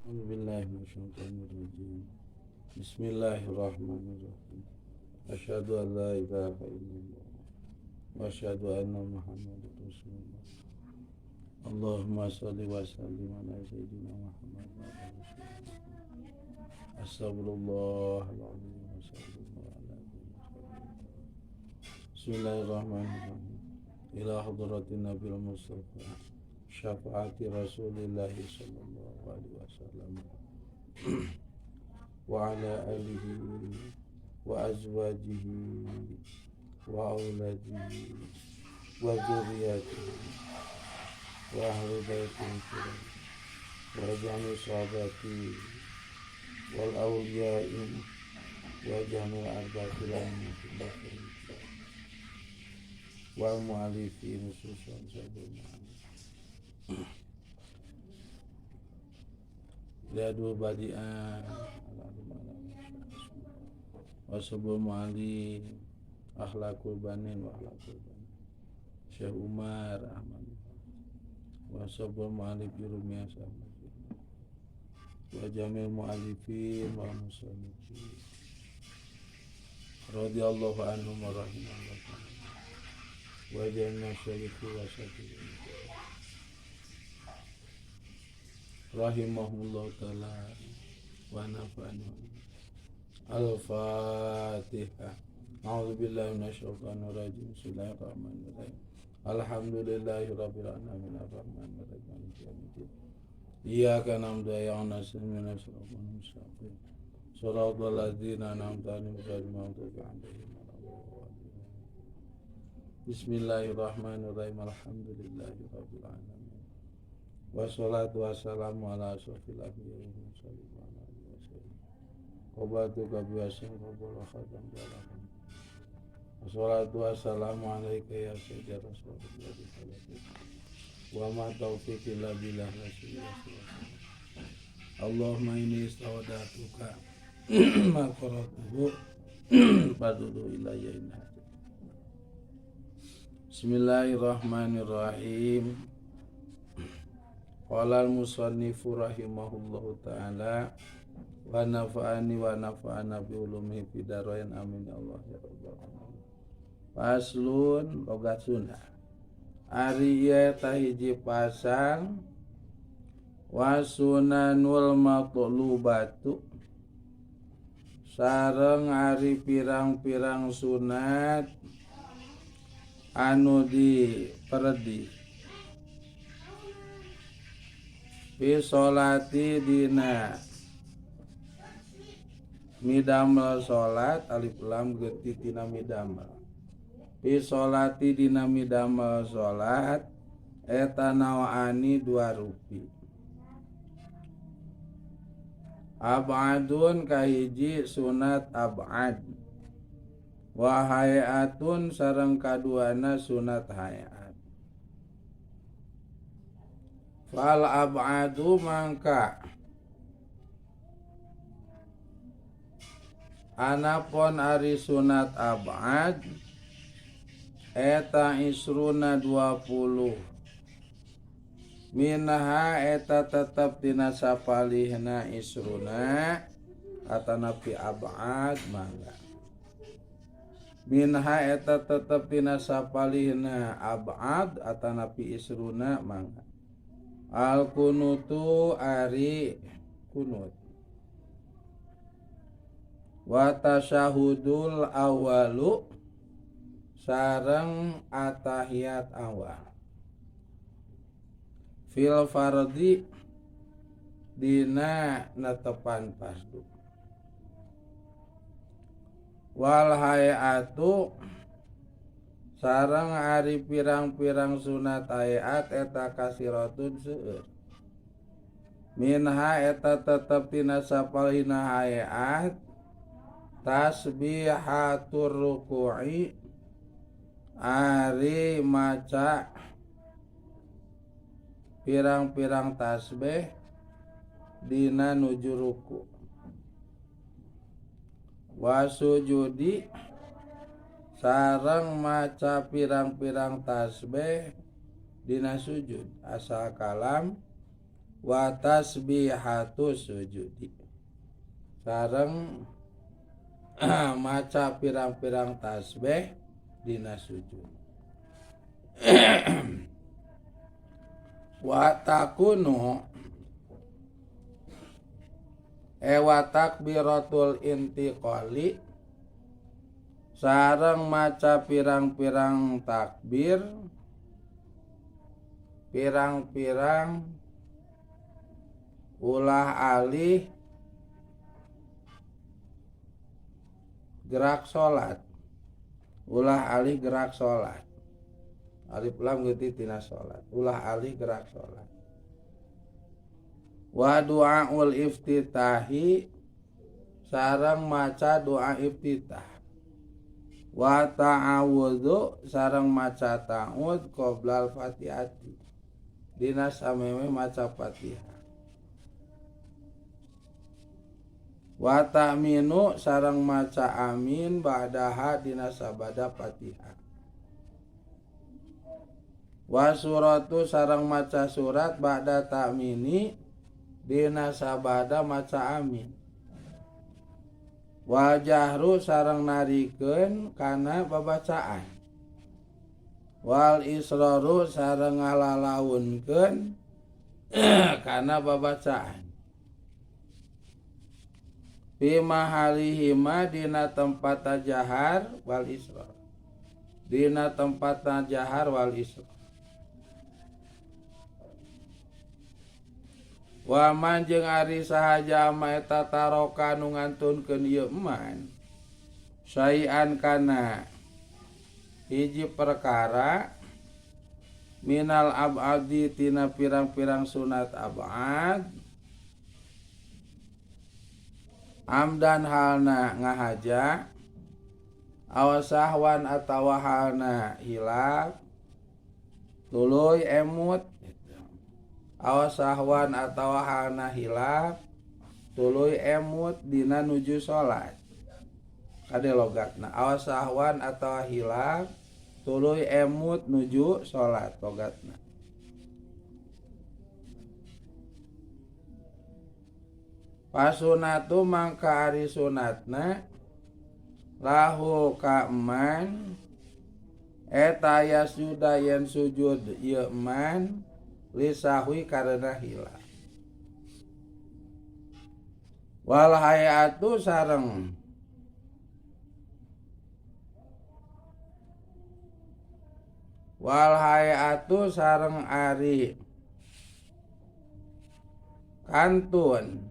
A'udzu billahi minasyaitonir rajim. Bismillahirrahmanirrahim. Asyhadu an la ilaha illallah wa asyhadu anna Muhammadar Rasulullah. Allahumma shalli wa sallim ala sayyidina Muhammad wa ala alihi wasallam. Astagfirullahaladzim wa astagfirullahaladzim. Bismillahirrahmanirrahim. Ila hadratin Nabil Mustafa syafaati Rasulillah sallallahu alaihi wasallam wa ala alihi wa azwajihi wa auladihi wa dzurriyyatihi wa ahli baitihi wa jami sahabati wal awliya'i wa jami arba'atil a'immatil wal mu'alifin khususan sabil Liadu badi'an wa sabul mu'ali akhlakul banin wa akhlakul banin Syekh Umar Ahmad wa sabul mu'alif jurumiyah Ahmad wa jamil mu'alifin wa musannifin radhiyallahu anhum wa rahimahullah wa jannah syarifi wa syafi'i rahimahullah ta'ala wa nafa'ana. Al-Fatihah. A'udzu billahi minasyaitonir rajim. Bismillahirrahmanirrahim. Alhamdulillahi rabbil alamin arrahmanir rahim maliki yaumiddin. Iyyaka na'budu wa iyyaka nasta'in ihdinas siratal mustaqim. Shiratal ladzina an'amta 'alaihim ghairil maghdubi 'alaihim waladdallin. Bismillahirrahmanirrahim. Alhamdulillahi rabbil alamin. Wassalatu wassalamu ala asyrafil anbiya'i wal mursalin wa ala alihi wasahbihi. Qabatu kabiyasin qabul khatam balakum. Wassalatu wassalamu alayka ya sayyidi rasulullah wa ma taufiqi illa billah rasulullah. Allahumma inni istawda'tuka ma qara'tuhu fadulu ilayya inna. Bismillahirrahmanirrahim. Qala al-musannifu rahimahullahu ta'ala wa nafa'ani wa nafa'ana bi ulumihi fid dharain amin ya Allah ya rabbal alamin. Faslun logat Sunda. Ari ieu tah hiji pasal wa sunanul matlubatu sareng ari pirang-pirang sunat anu diperdi fi sholati dina midamel salat alif lam geti tina midamel fi sholati dina midamel salat eta nawaani dua rupi abadun kahiji sunat abad wa hayatun sareng kaduana sunat hayat. Fal abadu mangka anapon ari sunat abad eta isruna 20 minha eta tetep dina sapalihna isruna atanapi abad mangga minha eta tetep dina sapalihna abad atanapi isruna mangga. Al kunutu ari kunut wa tasyahudul awalu sareng atahiyat awal fil fardi dina netepan fardu wal hayatu sareng ari pirang-pirang sunat hayat eta kasiratun seueur minha eta tetep tina sapalihna hayat tasbihatur ruku'i ari maca pirang-pirang tasbih dina nuju ruku wasujudi sareng maca pirang-pirang tasbih dina sujud asal kalam Wa tasbihatu sujudi sareng maca pirang-pirang tasbih dina sujud. Wa takunu wa takbiratul intiqali sareng maca pirang-pirang takbir pirang-pirang ulah alih gerak salat, ulah alih gerak salat, alif lam geuti tina salat, ulah alih gerak salat. Wa du'aul iftitahi sareng maca doa iftitah. Wa ta'awudzu sareng maca ta'ud qoblal fatihati dina sameme maca Fatihah. Wa ta'minu sareng maca amin ba'daha dina sabada Fatihah. Wa suratu sareng maca surat ba'da ta'mini dina sabada maca amin. Wa jahru sareng narikeun kana babacaan. Wal israru sareng ngalalaunkeun kana babacaan. Fi mahalihima dina tempat jahar wal israr. Dina tempat jahar wal israr. Wa man jeung ari saha jalma eta taroka nu ngantunkeun ieu man saean kana hiji perkara minal abadi tina pirang-pirang sunat abad amdan halna ngahaja awasahwan atawa halna hilaf tuluy emut awasahwan atawa halna hilaf tuluy emut dina nuju salat kade logatna awasahwan atawa hilaf tuluy emut nuju salat logatna. Pasunatu mangka ari sunatna lahu ka man eta yasjuda yen sujud ieu man lisahwi karena hilaf. Wal hayatu sareng wal hayatu sareng ari kantun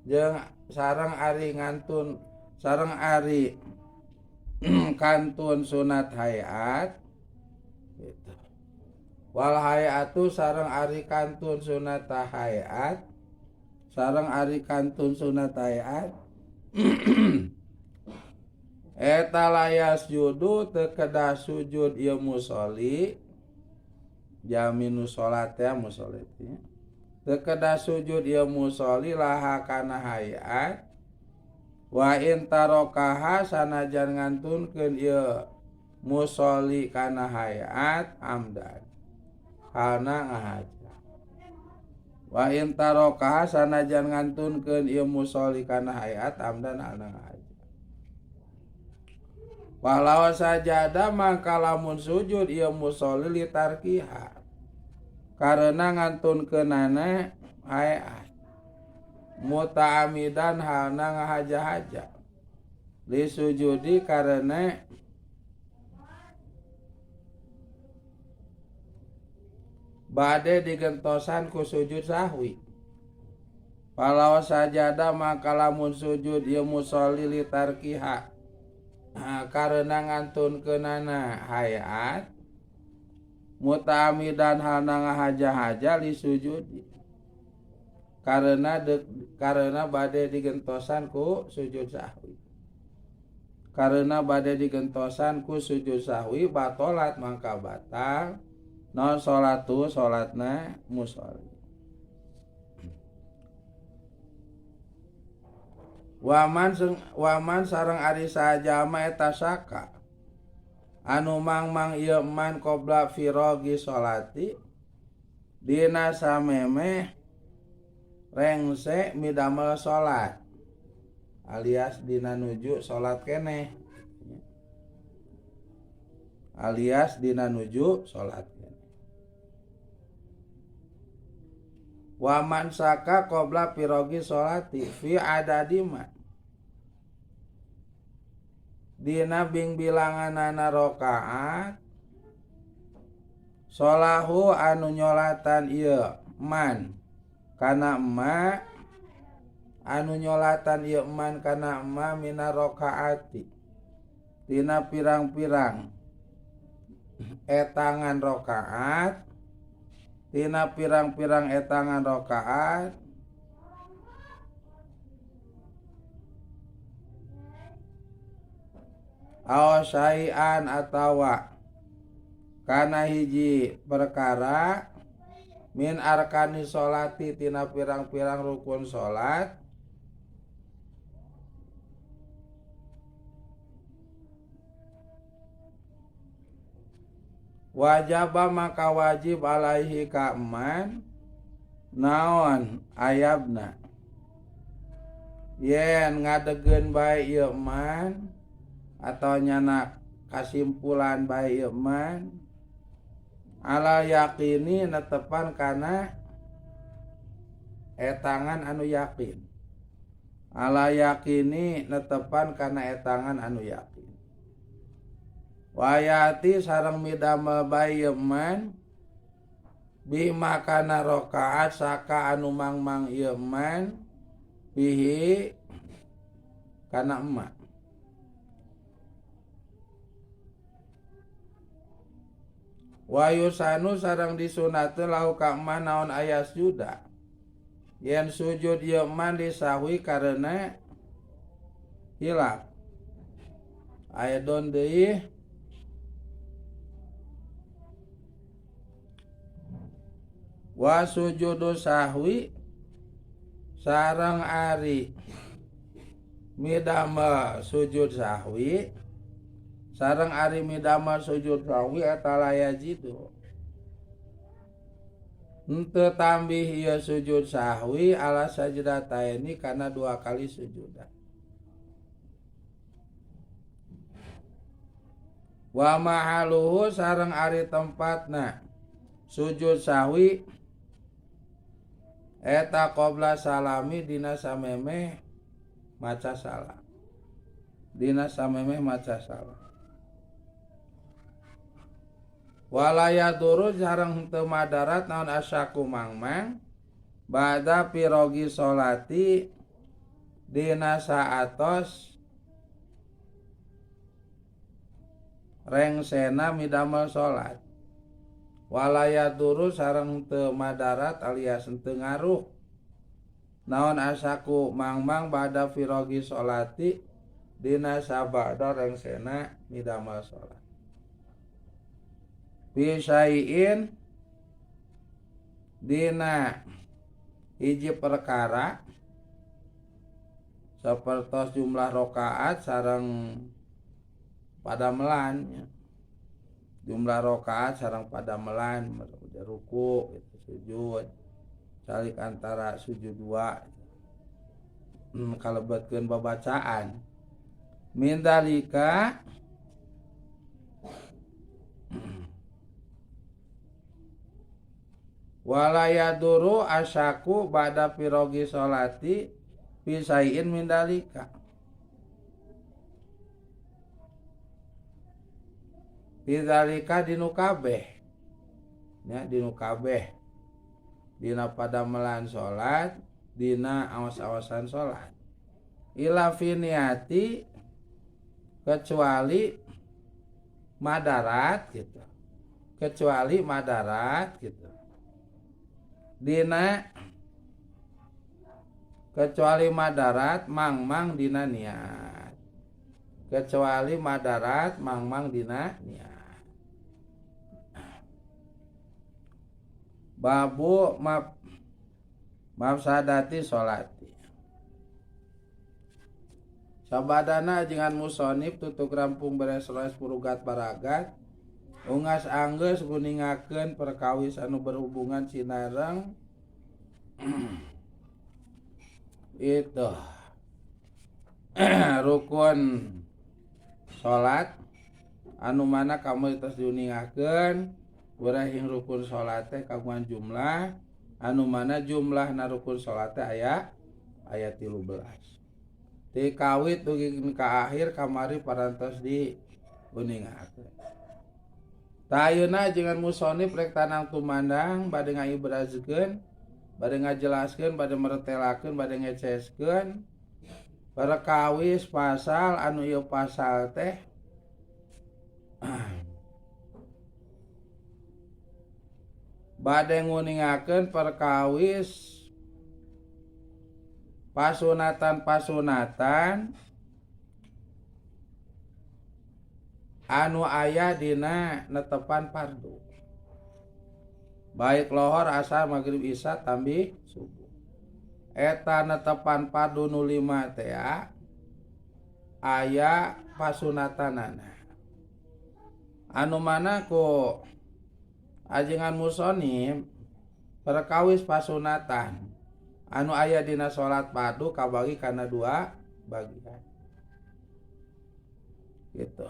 jeung sareng ari ngantun sareng ari kantun sunat hayat gitu. Wal hayatu sareng ari kantun sunat hayat sareng ari kantun sunat hayat eta layas judu teu kedah sujud ieu musolli jaminu salat ya musolli teu kedah sujud ieu musolli laha kana hayat wa in tarokaha sanajan ngantunkeun ieu musolli kana hayat amdan halna ngahaja. Wa in tarokaha sanajan ngantunkeun ieu musolli kana hayat amdan halna ngahaja. Walau sajada mangka lamun sujud ieu musolli litarkiha karena ngantunkeunana hayat muta'amidan halna ngahaja-haja li sujudi karena bade digentosan ku sujud sahwi. Walau sajada maka lamun sujud ieu musolli litarkiha karena ngantunkeunana hayat muta'amidan halna ngahaja-haja li sujudi karena bade digentosan ku sujud sahwi. Karena bade digentosan ku sujud sahwi batolat mangka batal non salatu salatna musolli. Waman sareng ari saha jalma eta saka anu mangmang ieu man qobla firogi salati dina samemeh Rengse midamel salat alias dina nuju salat keneh alias dina nuju salat keneh. Wa man saka qabla firogi salati fi adadima dina bing bilanganana rakaat solahu anu nyolatan ieu man kana emma anu nyolatan ieu man kana emma mina rakaati tina pirang-pirang etangan rakaat tina pirang-pirang etangan rakaat aw syai'an atawa kana hiji perkara min arkani sholati tina pirang-pirang rukun salat wajaba maka wajib alaihi ka eman naon ayabna yen ngadegeun bae ieu eman atau nyana kasimpulan bae ieu eman ala yakini netepan kana etangan anu yakin ala yakini netepan kana etangan anu yakin wayati sareng midamel bae ieu eman bima kana rakaat saka anu mangmang ieu eman bihi kana emak. Wayusanu sareng disunatkeun lahu ka eman naon ayas juda yen sujud ieu eman disahwi karena hilaf aedon deui wa sujudu sahwi sareng ari midamel sujud sahwi sareng ari midamel sujud sahwi eta layajidu henteu tambih ieu sujud sahwi ala sajdataini kana dua kali sujudan. Wa mahaluhu sareng ari tempatna sujud sahwi eta qabla salami dina samemeh maca salam dina samemeh maca salam. Walaya duru sareng henteu madarat naon asyaku mangmang ba'da pirogi solati dina saatos rengsena midamel salat. Walaya duru sareng henteu madarat alias henteu ngaruh naon asaku mangmang ba'da firogi solati dina sabada rengsena midamel salat. Bisaiin dina hiji perkara sapertos jumlah rakaat sareng padamelan, jumlah rakaat sareng padamelan ruku gitu, sujud calik antara sujud dua kalebetkeun babacaan min dalika walayaduru asyaku ba'da firogi sholati fisaiin min dalika bidalika dinu kabeh ya dinu kabeh dina padamelan salat dina awas-awasan salat ila finiati kecuali madarat gitu kecuali madarat gitu dina kecuali madarat mangmang dina niat kecuali madarat mangmang dina niat. Babu mafsadati sholati. Sabadana ajengan musonib tutuk rampung beres-beres purugat baragat ungas anggeus guningakeun perkawis anu berhubungan sinareng Itu rukun salat anu mana kamu tos diuningakeun urang rukun salat teh kagungan jumlah anu mana jumlahna rukun salat teh aya aya 13. Ti kawit dugi ka akhir kamari parantos diuningakeun. Tah ayeuna ajengan musonif rek tanang tumandang bade ngaibraskeun, bade ngajelaskeun, bade meretelakeun, bade ngeceskeun perkawis pasal anu ieu pasal teh bade nguningakeun perkawis pasunatan-pasunatan anu aya dina netepan fardu, baik lohor, asar, maghrib, isya, tambih subuh. Eta netepan fardu nu 5 teh aya pasunatanana anu mana ku ajengan musonif perkawis pasunatan anu aya dina salat fardu kabagi kana dua bagian gitu.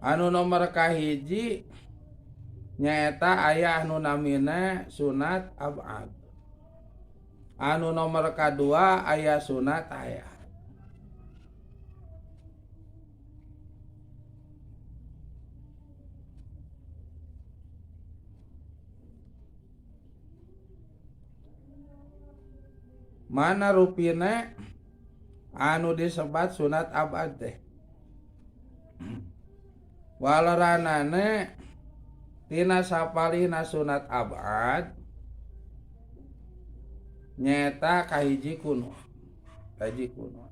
Anu nomor kahiji nyaeta aya anu namina sunat ab'ad. Anu nomor kadua aya sunat aya. Mana rupina anu disebat sunat ab'ad teh? Waleranane tina sapalihna sunat ab'ad nyeta kahiji kuno, kahiji kuno.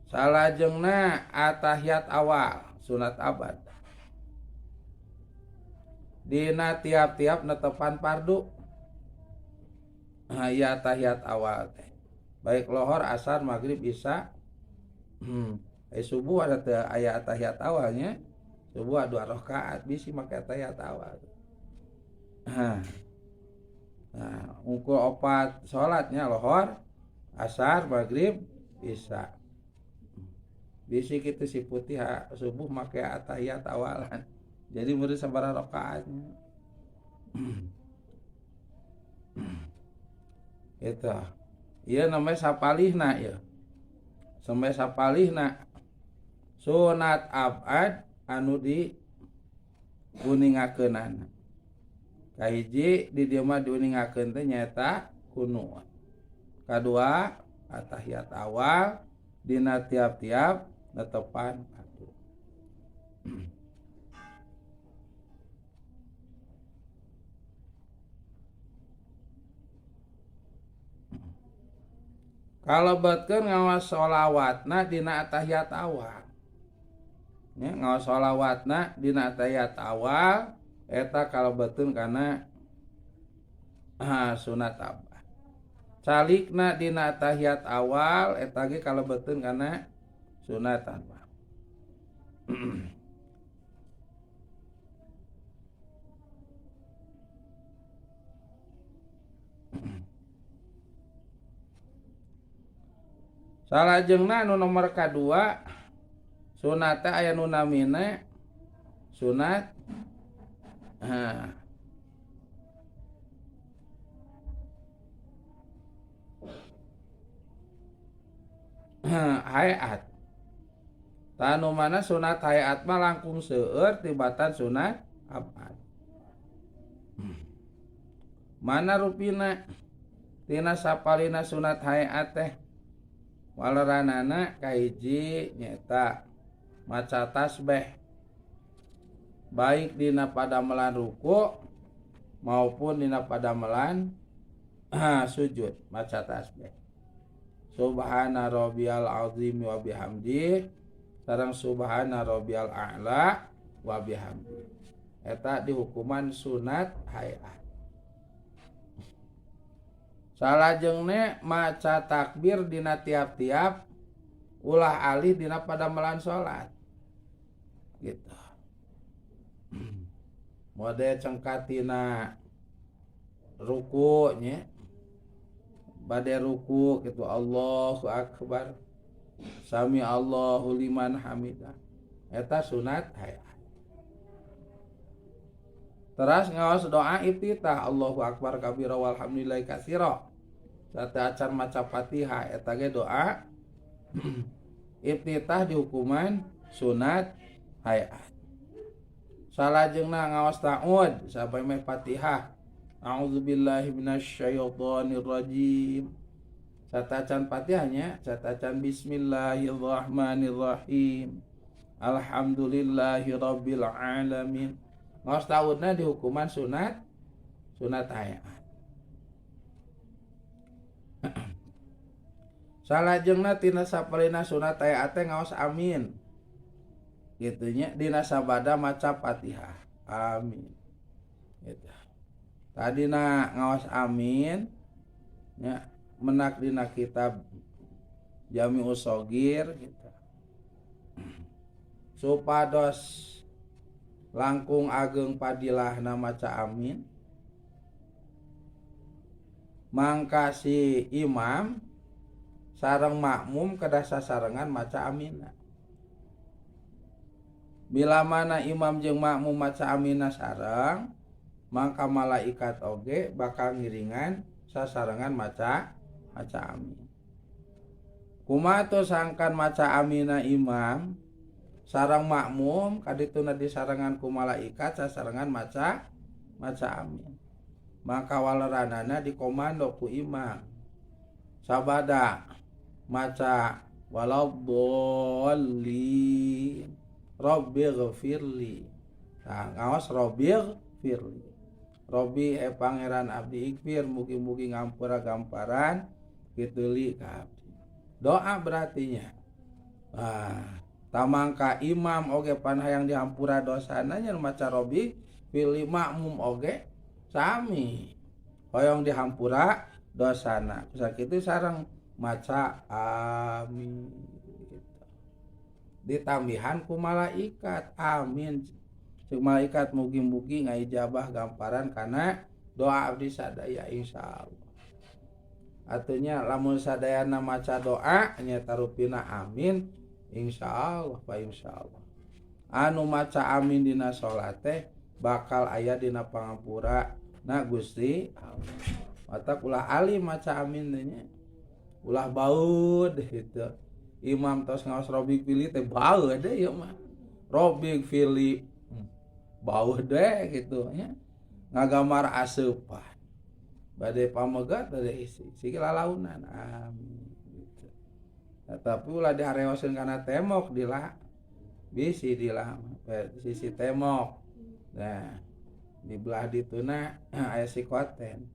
Salajengna atahiyat awal sunat abad. Dina tiap-tiap netepan fardu. Aya atahiyat awal teh. Baik lohor, asar, maghrib, isya. Subuh ada teh aya atahiyat awalnya. Subuh 2 rakaat bisi make atahiyat awal. Nah, ukur 4 salatnya lohor, asar, maghrib, isya. Bisi kitu si putih subuh make atahiyat awalan. Jadi murid sabaraha rakaatnya. Itu. Ieu namanya sapalihna ieu. Sampai sapalihna sunat abad anu di uningakeunana. Kahiji di dieu mah diuningakeun teh nyaeta kunut. Kadua atahiyat awal dina tiap-tiap netepan fardu. Kalebetkeun ngawas sholawatna dina atahiyat awal. Nya ngawas sholawatna dina atahiyat awal eta kalebetkeun kana sunat abad. Calikna dina atahiyat awal eta ge kalebetkeun kana sunat abad. Salajengna anu nomor kadua sunat teh aya nu namina sunat hayat. Tanu mana sunat hayat mah langkung seueur tibatan sunat abad. Mana rupina tina sapalina sunat hayat teh? Waleranana kahiji nyeta maca tasbih baik dina padamelan ruku maupun dina padamelan sujud maca tasbih. Subhana rabbiyal azim wa bihamdi sareng subhana rabbiyal a'la wa bihamdi. Eta dihukuman sunat hayat. Salajengna maca takbir dina tiap-tiap Ulah alih dina padamelan salat gitu. Mode cengkatina ruku nya, bade ruku gitu, Allahu akbar, sami Allahu liman hamidah, eta sunat hayat. Teras ngaos doa iftitah, Allahu akbar kabira walhamdulillahi katsira, sate acan maca Fatihah, eta ge doa iftitah dihukuman sunat hayat. Salajengna ngaos ta'ud sampai meh Fatihah, a'udzubillahi minasyaitonir rajim, satacan Fatihahnya, satacan bismillahirrahmanirrahim, alhamdulillahi rabbil alamin. Ngaos ta'udna dihukuman sunat sunat hayat. Salajengna tina sapalina sunat hayat teh ngaos amin gitu nya, dina sabada maca Fatihah, amin gitu. Tadina ngaos amin nya menak dina kitab Jami'us Shogir gitu, supados langkung ageng padilahna maca amin, mangka si imam sareng makmum kedah sasarengan maca amina. Bila mana imam jeung makmum maca amina sareng, mangka malaikat oge bakal ngiringan sasarengan maca maca amin. Kumaha tuh sangkan maca amina imam sareng makmum kadituna disarengan ku malaikat sasarengan maca maca amin, maka waleranana dikomando ku imam sabada maca waladhdallin rabbighfirli. Nah, ngaos rabbighfirli, Robbi e pangeran abdi, ighfir mugi-mugi ngampura gamparan kitu li ka abdi, doa berartinya. Ah, tamangka imam oge pan hayang dihampura dosana nya maca robbi pilih, makmum oge sami hoyong dihampura dosana, sakitu sareng maca amin gitu. Ditambihan ku malaikat amin, cek malaikat mugi-mugi ngaijabah gamparan kana doa abdi sadaya, insyaallah. Artinya lamun sadayana maca doa nya tarupina amin, insyaallah pa insyaallah anu maca amin dina salat teh bakal aya dina pangampura na Gusti Allah. Matak ulah ali maca amin teh nya, ulah baud gitu. Imam tos ngaos robik pilih teh baud deh ieu mah, robik pilih baud deh gitu nya, ngagamar aseupan bade pamegat bade isi siki lalaunan amin gitu. Nah, tapi ulah dihareoskeun kana tembok, dila bisi dila sisi tembok. Nah, di belah dituna aya si koten.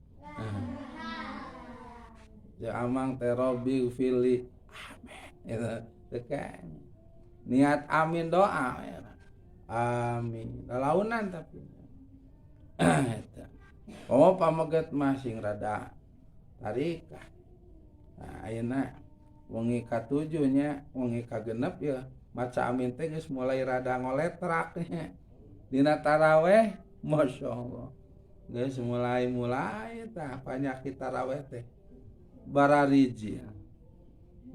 Ya amang teh robbi fili amin itu kan niat amin doa ya. Amin lalaunan tapi eta. Oh, pameget mah sing rada tarikah. Nah, ayeuna wengi katujuh nya, wengi kagenep ya, maca amin teh geus mulai rada ngoletrak nya. Dina taraweh masyaallah geus mulai-mulai tah panyakit taraweh teh barariji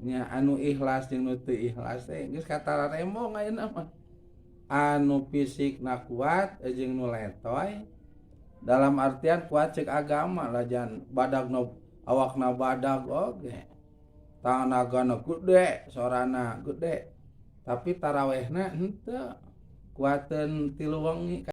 nya, anu ikhlas jeung nu teu ikhlas teh geus katararembong ayeuna mah, anu fisikna kuat jeung nu letoy, dalam artian kuat cek agama lajan badagna, awakna badag oge, tanagana gede, sorana gede, tapi tarawehna henteu kuateun 3 wengi.